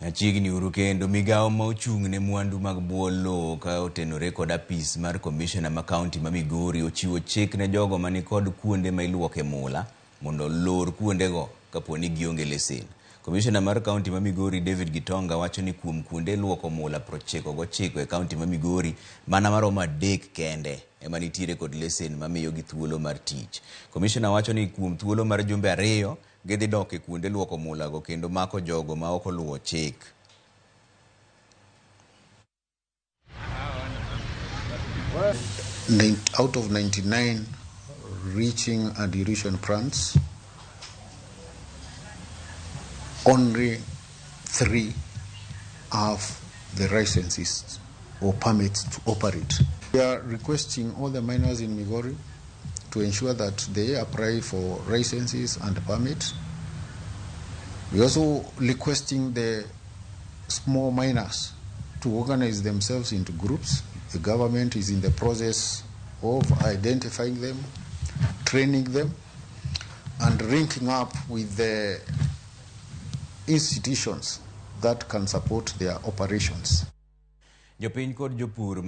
Machiegni uru kendo migawo ma ochung' ne mwandu mag bwo lowo ka otenore kod apis mar komishona ma kaunti ma Migori ochiwo chik ne jogo manikod kuonde ma iluoke mula mondo olor kuondego kapo ni gionge lesen. Komishona mar kaunti ma Migori David Gitonga wacho ni kuom kuonde luoko mula 99 e kaunti ma Migori, mana maromo 3 kende ema nitiere kod lesen mamiyogi thuolo mar tich. Komishona wacho ni kuom thuolo mar jumbe 2 gidhi dok e kuonde luoko mulago kendo mako jogo ma ok oluwo chik. Out of 99 reaching and dilution plants, only 3 have the licenses or permits to operate. We are requesting all the miners in Migori to ensure that they apply for licenses and permits. We are also requesting the small miners to organize themselves into groups. The government is in the process of identifying them, training them, and linking up with the institutions that can support their operations. Jopiny kod jopur